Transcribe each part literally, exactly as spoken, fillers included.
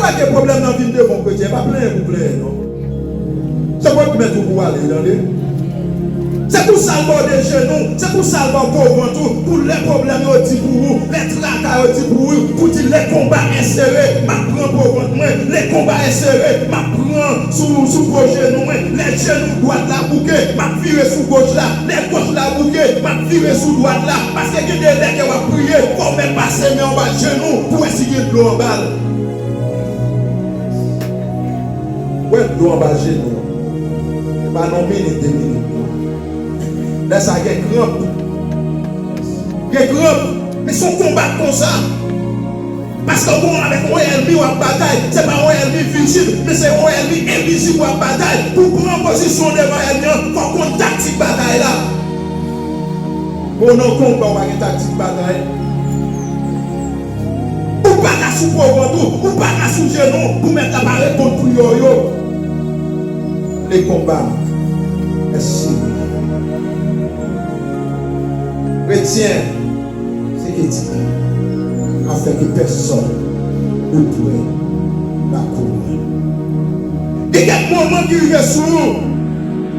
Pa gen pwoblèm nan vin devan yon kretyen, pa plenyen pou plenyen non. Se kot mèt ou pou ale, tande. Se pou sa l ba w de jenou, se pou sa l ba w po vant ou, pou lè pwoblèm yo di pou ou, lè traka yo di pou ou, pou di le combat est serré, m ap pran po vant mwen, le combat est serré, m ap pran sou, sou po jenou mwen, lè jenou dwat la bouke, m ap vire sou goch la, lè goch la bouke, m ap vire sou dwat la, paske gen de lè ke w ap priye, fò w mèt pase men anba jenou pou wè si gen dlo anba l. Wè dlo anba jenou. Se pa nan minit, de minit non. Lè sa gen kranp. Gen kranp. Men se yon konba konsa. Paske w gon avèk yon ènmi w ap batay. Se pa yon ènmi vizib, men se yon ènmi envizib w ap batay. Pou w pran pozisyon devan ènmi an, fò w konn taktik batay la. Bon, nan konba, w pa gen taktik batay. Ou pa ka sou po vant ou, ou pa ka sou jenou pou mèt la pa reponn priyè w yo. Le combat est serré. Kretyen, se ke di la, afin que personne ne prenne la couronne. Gen kèk moman ki rive sou ou,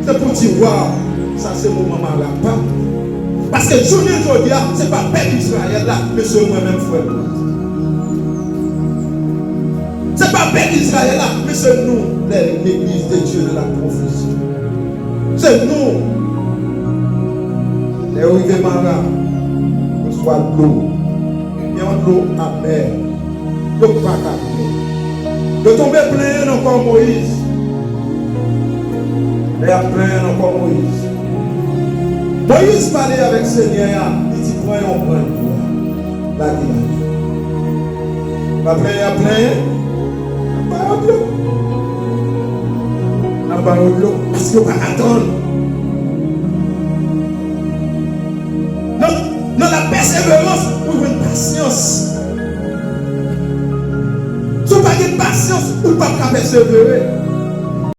se pou di, waw, sa se moman mara pa m. Paske jounen jodi a, se pa pèp Izrayèl la, men se mwen menm frè m. Se pa pèp Izrayèl la, men se nou, les, l'église de Dieu de la prophétie. Se nou. Lè yo rive mara, yo swa dlo. Gen yon dlo amè. Yo pa ka bwè. Yo tonbe plenyen nan kò Moyiz. Lè y ap plenyen nan kò Moyiz, Moyiz pale avèk Senyè a, li di, pran yon grenn bwa, lage ladan. Pa plenyen y ap plenyen, n ap ba yo dlo. N ap ba yo dlo, paske yo pa ka tann. Nan, nan lapèseverans, ou jwenn pasyans. Si w pa gen pasyans, ou p ap ka pèsevere.